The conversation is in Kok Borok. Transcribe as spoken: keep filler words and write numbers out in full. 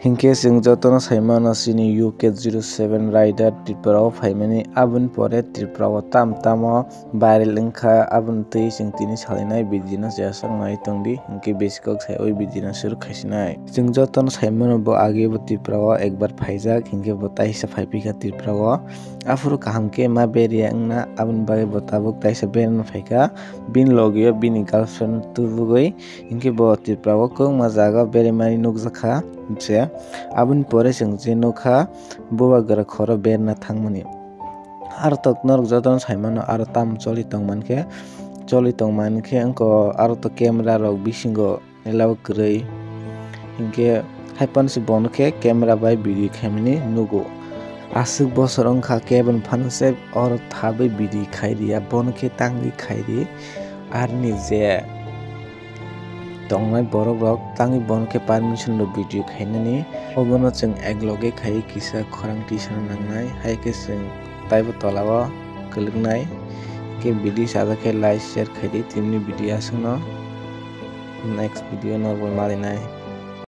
Hinkhe chwng jotono saimano chini U K zero seven Rider Tripura o phaimani, aboni pore Tripura o tam tamo viral wngkha, aboni twi chwng tini salainai video no jeswk nai tongdi, hinkhe besi kok sai o video no suru khaisinai. Chwng jotono saimano bo age bo Tripura o ekbar phaijak, hinkhe bo taisa phaiphikha Tripura o. Aphuru kaham khe ma beriya wngna, aboni bagwi bo tabuk taisa berana phaikha. Bini logi o bini girlfriend tubugwi, hinkhe bo Tripura o kwbangma jaga o beraimani nukjakha se. Aboni pore chwng je nukha bubagra khoro berna thangmani. Aro tok norok jotono saimano aro tam choli tongmankhe, choli tongmankhe wngkha aro tok camera rok bisingo elabo kwrwi. Hinkhe haiphano se bono khe camera bai video khaimani nugo. Aswk bosor wngkha khe boni phano se oro thabai video khairiya, bono khe tangwi khairi. Aroni je tongnai borok rok tangwi bono khe permission rw video khainani. Obono chwng ekloge khai kisa khorang tisana nangnai, hai khe chwng taibo tola o kwlwknai. Khe video sajak khe like share khaidi, tini video aswkno, next video no bo malinai.